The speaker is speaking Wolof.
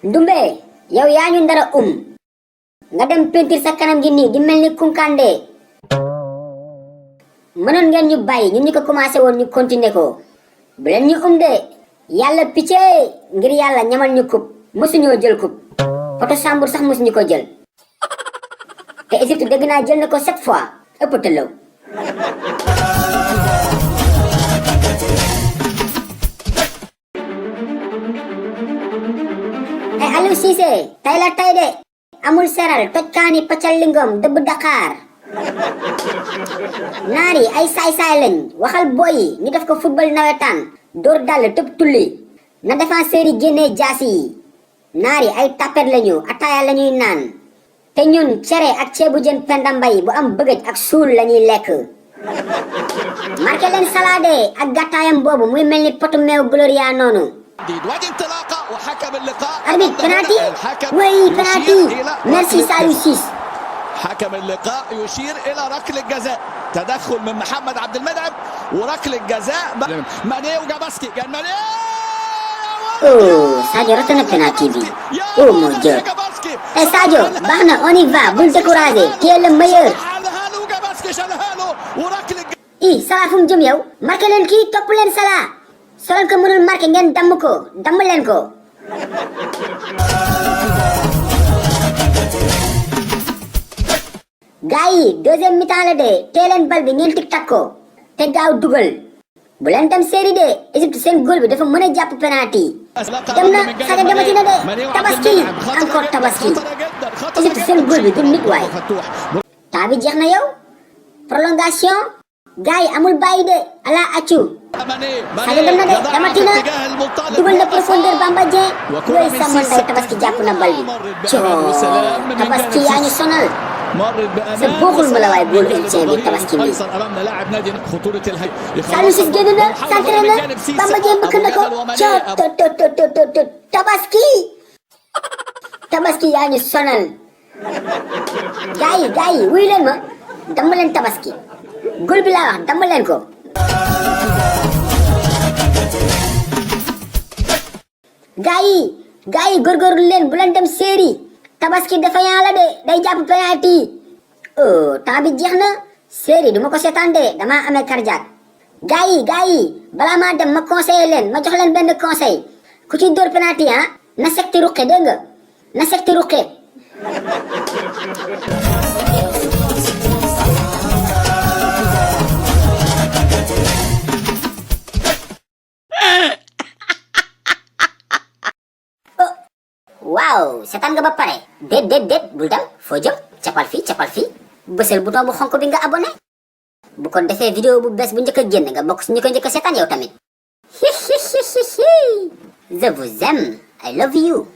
Ndumbe yow yaa ñu ndara nga dem peinture sa kanam gi nii di mel ni kunkande mënoon ngeen ñu bàyyi ñun ñu ko commencé woon ñu continuer ko bu leen ñu de yàlla picce ngir yàlla ñamal ñu coupe mësuñoo jël coupe poto Sambour sax mësuñu ko jël te Égypte dégg naa jël na ko 7 fois ëpp tëlaw ay Aliou Cissé tay la tay de amul seral toj kaani paccal lingom dëbb Dakar naari ay saay-saay lañ waxal boy yi ñu def ko football nawetaan dóor dàll tëb tulli na défenseur yi génnee jaasi yi naari ay tapet lañu ataaya lañuy naan te ñun cere ak ceebu jën Penda Mbay bu am bëggëj ak suul lañuy lekk marqué leen salade ak gàttaayam boobu muy mel ni potu meew Gloria noonu arbitre penalty oui penalty merci Saliou Ciss حكم اللقاء يشير الى ركله جزاء تدخل من محمد عبد المنعم وركله جزاء ماني وجاباسكي كان ماني Sadio raté na penalty bi mon Dieu Sadio baax na on y va bul décourager tu es le meilleur Salah fu mu jëm yow marqué leen kii topp leen Salah soo leen ko mënul marqué ngeen damm leen ko gars yi deuxième mi-temps la de tee leen bal bi ngeen tic-tac ko te gaaw dugal bu leen dem série de Égypte seen góol bi dafa mën a jàpp penalty dem na Sadio demati na de tabaski encore tabaski Égypte seen góol bi du nit waay temps bi jeex na yow prolongation gars yi amul bàyyi de ala accu Sadio dem na de demati na dugal na profondeur Bamba Dieng yooyu sàmmal tay tabaski jàpp na bal bi coo tabaski yaa ñu sonal sa bokkul ma la waay góol Égyptien bi tabaski bi Saliou Ciss génn na centré na Bamba Dieng bëkk na ko coo tabaski yaa ñu sonal gars yi wuyu leen ma dama leen tabaski góol bi laa wax dama leen ko gars yi góorgóorlu leen bu leen dem série tabaski dafa yaa la de day jàpp penalty temps bi jeex na série duma ko seetaan de dama amee cardiaque gars yi balaa maa dem ma conseiller leen ma jox leen benn conseil ku ci dóor penalty na sekti ruqe dégg nga na sekti ruqe waaw seetaan nga ba pare déet bul dem foo jëm capal fii bësal bouton bu xonk bi nga abonné bu ko defee vidéo bu bees bu njëkk a génn nga bokk si ñu ko njëkk a seetaan yow tamit je vous aime I love you